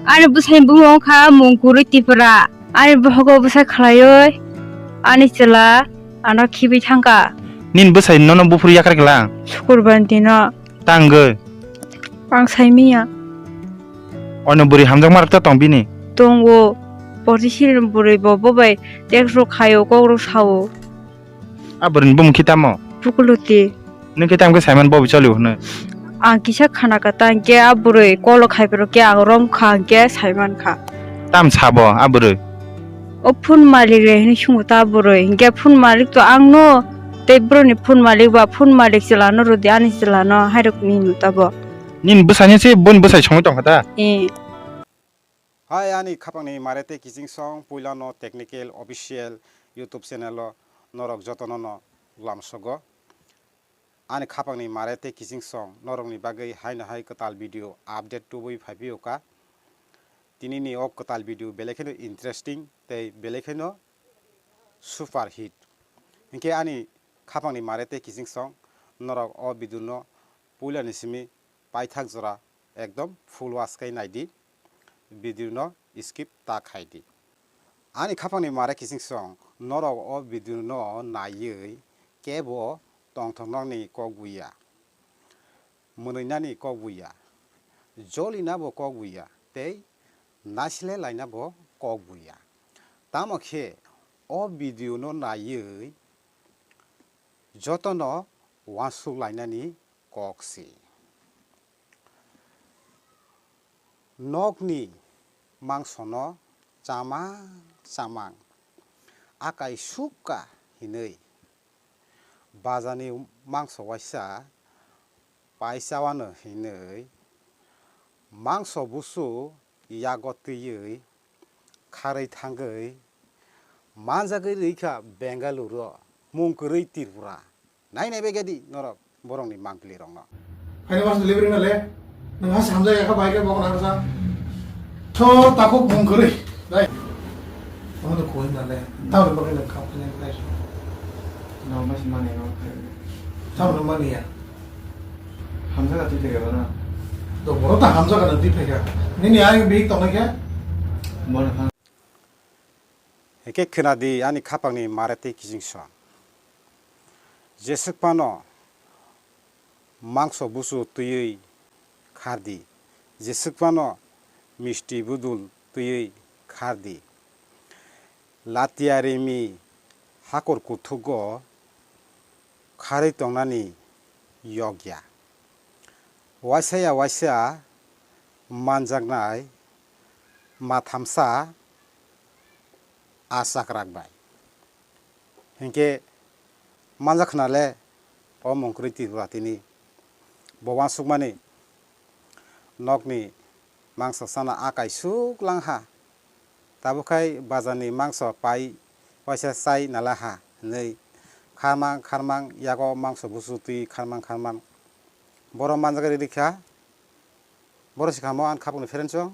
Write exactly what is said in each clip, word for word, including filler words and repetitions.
Ani bwsai bumung kha Mungkuri Tripura. Ani bohogo bwsai khlaiwi ani chwla ano khibi thangkha. Nini bwsai nono buphuru yakar klang? Sukurbar dino. Tangwi? Ang saimiya. Ono bwrwi hamjakma rok ta tong bini? Tongo. Porti sini bwrwi bo bobai teksrok khaio, kokrok sao. A bwrwini bumung khe tamo? Pukuloti. Nwng khe tamo khe saiman bo bichali hwnwi? Ang kisa khana kha ta, hwnkhe a bwrwi kolo khaiphuru khe ang rom kha, hwnkhe saiman kha. Tam sabo a bwrwi? O phone malik re hwnwi swngo ta bwrwi, hwnkhe phone malik to ang no, tei bwrwini phone malik ba phone malik chwla no rwdi, ani chwla no hairok ni hwnwi ta bo. Nini bwsai ni se boni bwsai songwi tongkha ta? Eh. Hai ani khapangni mare tei kiching song, puilano Technical Official YouTube channel o norok jotono no lamsogo. Ani khapangni mare tei kiching song norokni bagwi haino hai kwtal video update tubui phaiphio kha. Tinini o kwtal video belai kheno interesting tei belai kheno super hit. Hinkhe ani khapangni mare tei kiching song norok o video no puilani simi paithak jora ekdom full watch khai naidi, video no skip ta khaidi. Ani khapangni mare kiching song norok o video no naiwi kebo tongthoknani kok buya, mwnwinani kok buya, jolinabo kok buya tei naisle lainabo kok buya. Tamo khe o video no naiwi jotono uansuk lainani kok si. Nokni mangsono chamang chamang akai sukha hinwi, bazani mangso waisa pai chawano hinwi, mangso busu yago twiwi kharwi thangwi manjagwi rwikha Bengaluru o, mung kwrwi Tripura. Nai nai bai gadi norok borokni mangpili rokno. Haino mas delivery na le. Nang has hamjak ya kha bai khe bokon harsa. Tho takhuk mung kwrwi. Dai. Omo to koi na le. Tao le bagwi le khap khe le. Nang mas mani no. Tao le mani ya. Hamjak ati te gana. To boro ta hamjak na di phai kha. Nini ai bihik tongnai khe. Mona. Hingkhe khwnadi ani khapangni mare tei kiching song. Jeswk phano mangso busu twiwi khardi, jeswk phano misti budul twiwi khardi. Latia rimi hakur kuthugo kharwi tongnani yokya. Waisa ya waisa manjaknai mathamsa a chakrak bai. Hinkhe manjak khna le o mung kwrwi Tripura tini. Bo uansukmani nokni mangso chana a kaisuk lang ha. Tabuk khai bazarni mangso pai waisa chai nala ha hinwi kharmang kharmang yago mangso busu twi kharmang kharmang. Boro manjagwi rikha, boro sikamo ani khapangni friendsong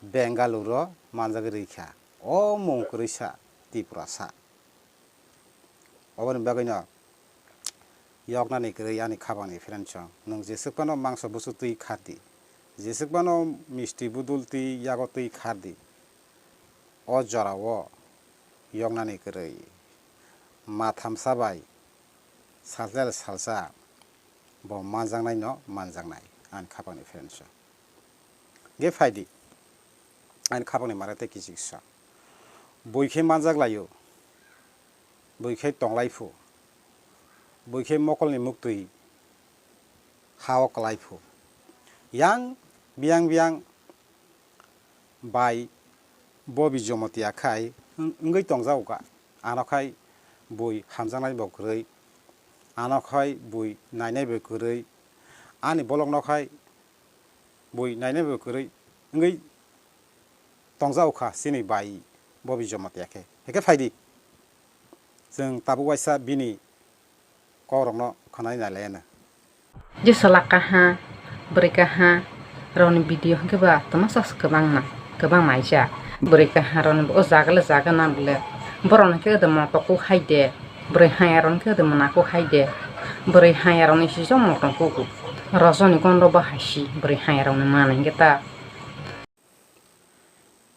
Bengaluru o manjagwi rikha. O mung kwrwisa Tripurasa. Oboni bagwino yoknani kwrwi ani khapangni friendsong. Nwng jeswk phano mangso busu twi khardi, jeswk phano misti budul twi yago twi khardi. O jorao yoknani kwrwi mathamsa bai salsa salsa bo manjaknaino manjaknai ani khapangni friendsong. Ge phaidi ani khapangni mare tei kichik sa. Bui khe manjak laio, bui khe tonglai phu, bui khe mokolni muktwi ha-o kwlai phu. Yang biyang biyang bai Bobi Jomotia khai wng-, wngwi tongjago kha. Ano khai bui hamjaknai bo kwrwi, ano khai bui nainai bo kwrwi, ani bolokno khai bui nainai bo kwrwi wngwi tongjago kha chini bai Bobi Jomotia khe. Heke phaidi. Chwng tabuk waisa bini kokrokno khwnai nai lai anw. Je chwla kaha, bwrwi kaha rokni video hwnkhe ba twmasa se kwbangma, kwbang maijak. Bwrwi kaha rokni o jaga le jaga na bole borokno khe odo moto kuk hai de, bwrwi haya rokno khe odo mona kuk hai de, bwrwi haya rokni sijak moto kuku. Rojoni gonda bo hai si bwrwi haya rokni manwi hwnkhe ta.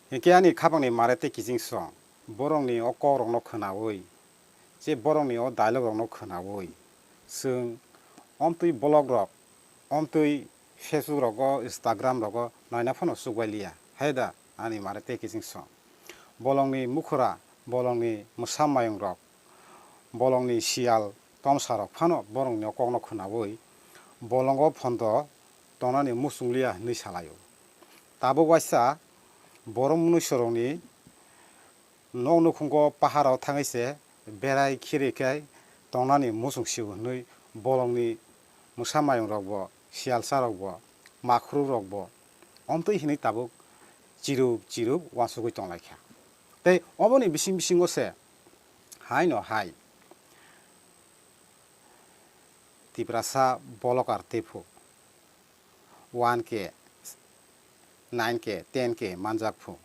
Hinkhe ani khapangni mare tei kiching song, borokni o kokrokno khwnaui, je borokni o dialogue rokno khwnaui, chwng omtwi vlog rok, omtwi Facebook rogo, Instagram rogo naina phano chukbai liya, hai da ani mare tei kiching song. Bolongni mukhura, bolongni mwsa mayung rok, bolongni siyal tomsa rok phano borokni o kokno khwnaui, bolongo phondo tongnani muchung liya hinwi salaio. Tabuk waisa borok mwnwisorokni nok nukhungo paharao thangwi se berai khiri khe tongnani muchung sio hinwi bolongni mwsa mayung rokbo, siyalsa rokbo, makhru rokbo omtwi hinwi tabuk chiruk chiruk uansugwi tonglaikha. Tei oboni bising bisingo se haino hai Tiprasa bolokar tei phu one K, nine K, ten K manjak phu.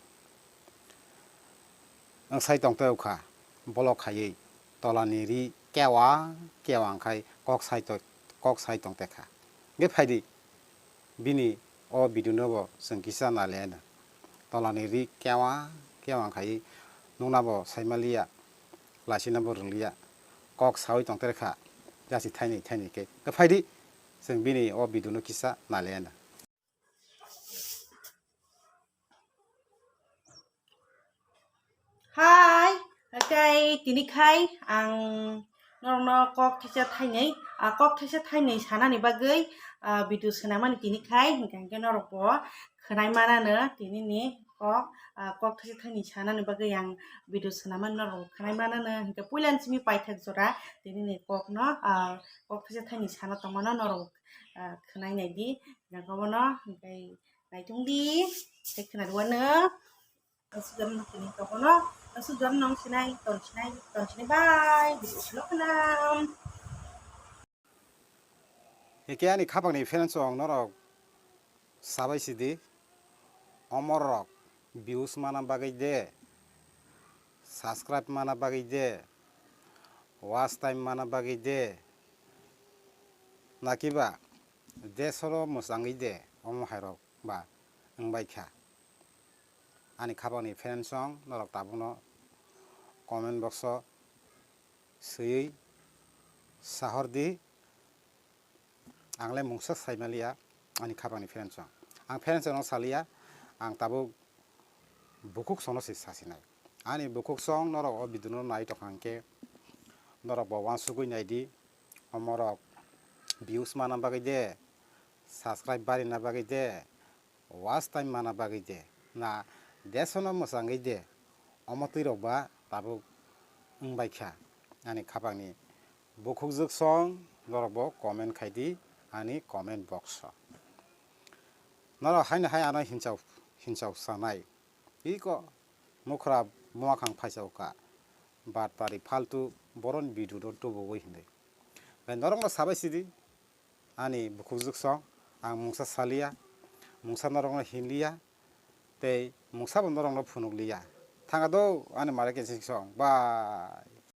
Wngsai tong tei kha, bolok khaiwi tolani ri kewa kewa wngkhai kok sai to-, kok sai tong tei kha. Hwnkhe phaidi, bini o video no bo chwng kisa nai le no. Tolani ri kewa kewa wngkhai nukna bo saima liya, lasina bo rwng liya, kok saui tong tei kha, jasi thaini thaini khe. Hwnkhe phaidi, chwng bini o video no kisa nai le no. Hai, hwnkhe tini khai ang norokno kok thaisa thainwi, ah, kok thaisa thainwi sanani bagwi, ah, video swnamani tini khai, hwnkhe hwnkhe norokbo khwnai manano tinini kok, ah, kok thaisa thainwi sanani bagwi ang video swnamani norokbo khwnai manano, hwnkhe puilani simi paithak jora tinini kokno, ah, kok thaisa thainwi sana tongmano norok, ah, khwnai naidi, hwnkhe obono hwnkhe naitung di, tei khwnarwano. Aswk jora nang tini tokono, aswk jora nang sinai, ton sinai, ton sinai bai, bisi ulo khwnam. Eke ani khapangni fans rok norok sabai sidi, omor rok views mana bagwi de, subscribe mana bagwi de, watch time mana bagwi de, nakiba desoro mwchangwi de, omo hai rok ba wngbai kha. Ani khapangni fans rok norok tabukno comment box o swiwi sahor di, ang le mungsa saimaliya ani khapangni fans rok. Ang fans rokno saliya, ang tabuk bukhuk songno se sasinai. Ani bukhuk song norok o video no nai tongkha hwnkhe norok bo uansugwi nai di, omorok views mana bagwi de, subscribe barina bagwi de, watch time mana bagwi de, na desono mwchangwi de, omo twi rok ba tabuk wngbai kha ani khapangni bukhukjwk song, norok bo comment khai di ani comment box o. Norok haino hai ano hinchau, hinchau sanai, iko mukhra buma khang phaisa uka, bat pari faltu boron video no tubugwi hinwi. Norok no sabai sidi, ani bukhukjwk song, ang mungsa saliya, mungsa norokno hinliya, tei mungsa bo norokno phunukliya. Thanga do ani mare khe song bai.